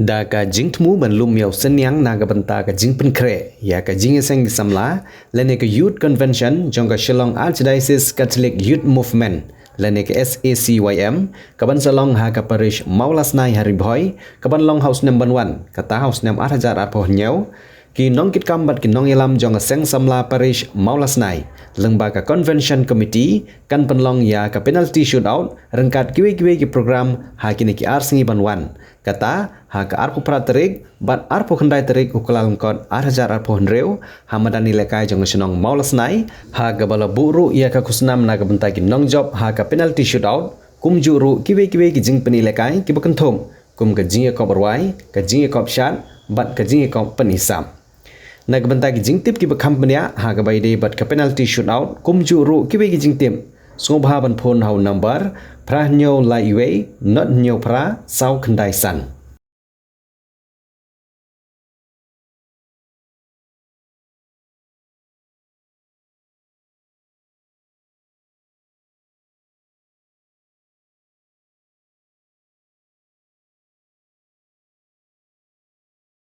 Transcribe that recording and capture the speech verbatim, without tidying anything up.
Da ka jingthmu ban lum ïa u synñiang na ka bynta ka jingpynkhreh ïa ka jingïaseng ki samla lane ka Youth Convention jong ka Shillong Archdiocese Catholic Youth Movement lane ka S A C Y M, ka ban sa long ha ka parish Mawlasnai ha Ri Bhoi, ka ban long ha u snem ban wan, kata ha u snem ar hajar arphew hynñiew, ki nongkitkam bad ki nongïalam jong ka seng samla parish Mawlasnai lyngba ka Convention Committee kan pynlong ïa ka penalty shootout ryngkat kiwei kiwei ki program ha kine ki ar sngi ban wan. Kata ha ka arphew phra tarik bad arphew khyndai tarik u Kyllalyngkot ar hajar arphew hynriew, ha madan ïalehkai jong ka shnong Mawlasnai, ha kaba la buh ruh ïa ka khusnam na ka bynta ki nongjop ha ka penalty shootout, kumjuh ruh kiwei kiwei ki jingpynïalehkai kiba kynthup kum ka jingïakop rwai, ka jingïakop shad bad ka jingïakop pynhisap. Na ka bynta ki jingtip kiba kham bniah ha kaba ïadei bad ka penalty shootout kumjuh ruh kiwei ki jingtip, sngewbha ban phone ha u number phra hynñiew lai wei not hynñiew phra saw khyndai san.